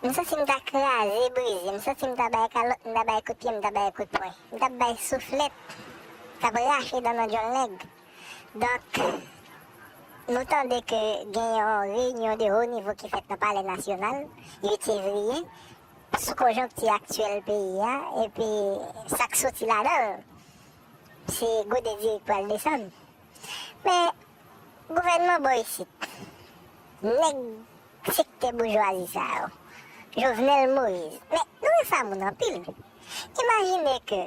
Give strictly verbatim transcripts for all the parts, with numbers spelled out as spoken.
M santi m ta kraze, brize. M santi m ta bay kalòt, m ta bay kout pye, m ta bay kout pwen. M ta bay souflèt. M ta rache dan nan djòl nèg. Donk, nou tande ke gen yon reyinyon de wo nivo ki fèt nan Palè Nasyonal, uit fevriye, sou konjonkti aktyèl peyi a, epi sa k soti ladan l, se gode diri k pral desann. Men, gouvènman bò isit, nèg sektè boujwazi sa yo, Jovenel Moïse, men nou wè sa moun anpil. Imajine ke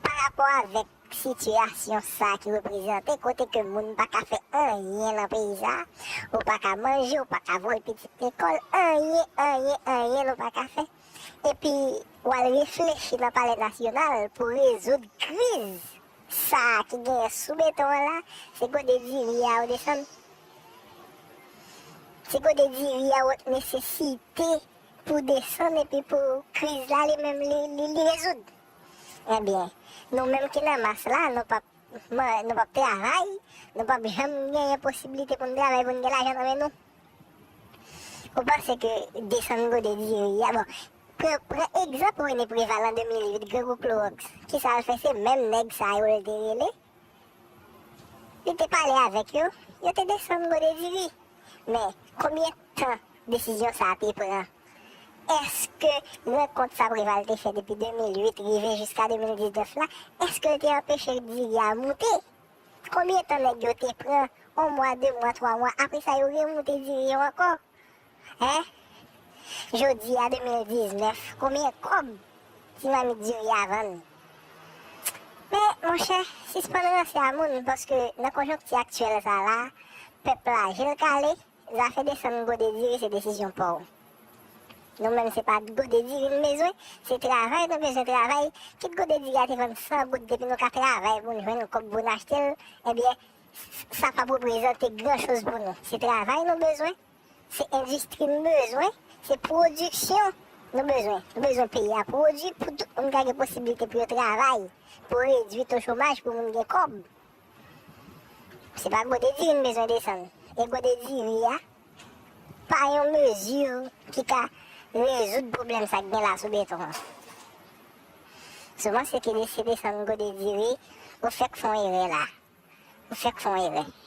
pa rapò avèk sitiyasyon sa ki reprezante, kote ke moun pa ka fè anyen nan peyi sa, ou pa ka manje, ou pa ka voye pitit lekòl, anyen, anyen, anyen nou pa ka fè. Epi, w al reflechi nan Palè Nasyonal pou rezoud kriz sa a ki genyen sou beton an la, se gode diri a ou desann. Se gode diri a ou nesesite pou desann epi pou kriz la li menm li, li, li rezoud. Ebyen, nou menm ki nan mas la, nou p ap, nou p ap travay, nou p ap janm genyen posiblite pou n travay, pou n gen lajan nan men nou. Ou panse ke desann gode diri a, bon, pran, pran egzanp René Préval an de mil uit, grangou Klowòks. Kisa l fè? Se menm nèg sa yo l te rele. Li te pale avèk yo, yo te desann gode diri. Men, konbyen tan desizyon sa a te pran? Èske rankont sa Préval te fè depi de mil uit rive jiska de mil diznèf la, èske l te anpeche diri a moute? Konbyen tan nèg yo te pran? On mwa, de mwa, twa mwa. Apre sa, yo remoute diri yo ankò. Hein? Jodi a, de mil diznèf, konbyen kòb ti mamit diri a vann? Men, monchè, sispann ranse a moun, paske nan konjonkti aktyèl sa la, pèp la je l kale, zafè desann gode diri se desizyon pa w. Nou menm se pa gode diri n bezwen, se travay nou bezwen travay. Kit gode diri a te vann san goud, depi nou ka travay pou n jwenn kòb pou n achte l, ebyen, sa p ap reprezante gran choz pou nou. Se travay nou bezwen, se endistri n bezwen, se pwodiksyon nou bezwen. Nou bezwen peyi a pwodui pou tout moun ka gen posiblite pou yo travay, pou redui to chomaj, pou moun gen kòb. Se pa gode diri n bezwen desann. E gode diri a, pa yon mezi ki ka rezoud pwoblèm sa k gen la sou beton an. Si w panse ke se desann gode diri, ou fèk fè yon erè la. Ou fèk fè yon erè.